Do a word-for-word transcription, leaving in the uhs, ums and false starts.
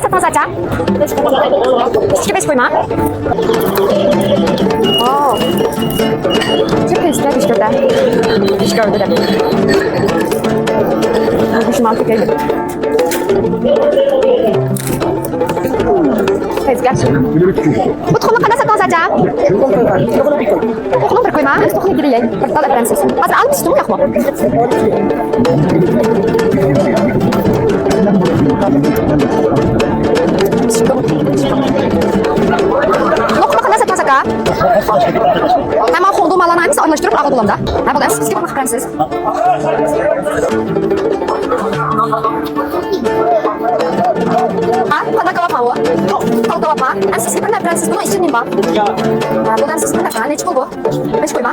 ساتىڭىز ئاچا. ئىككى بەش قويما. ئاۋۇ. شۇ كەيسىدە بېشىكتە. بېشىكتە. بۇ شۇ ماڭا كەيسىگە. بۇ تۇخۇمنى قانداق ساتىڭىز ئاچا؟ تۇخۇمنى بىر قويما، تۇخۇمنى گىرىيەي. بىر تال ئەپەرەمسىز. ھازىر ئالما پىشتىمۇ ياقمۇ؟ لوقما قانداق ساتىڭىز ئاكا؟ ھە، مانا خۇڭدۇ ماللارنىڭ ھەممىسى ئارىلاشتۇرۇپ ئاغا بولامدا. ھە، بولدى، سىزگە بىر قىلىمسىز. ھە، قانداق كاۋاپ ماۋۇ؟ تال كاۋاپ ھە؟ ھە، سىزگە بىر نەرسە، سىز بۇنىڭ ئىچىدە نېمە بار؟ ھە، بۇ دەم سىز بىر نەرسە، نەچچە پۇل بۇ؟ بەش قويما.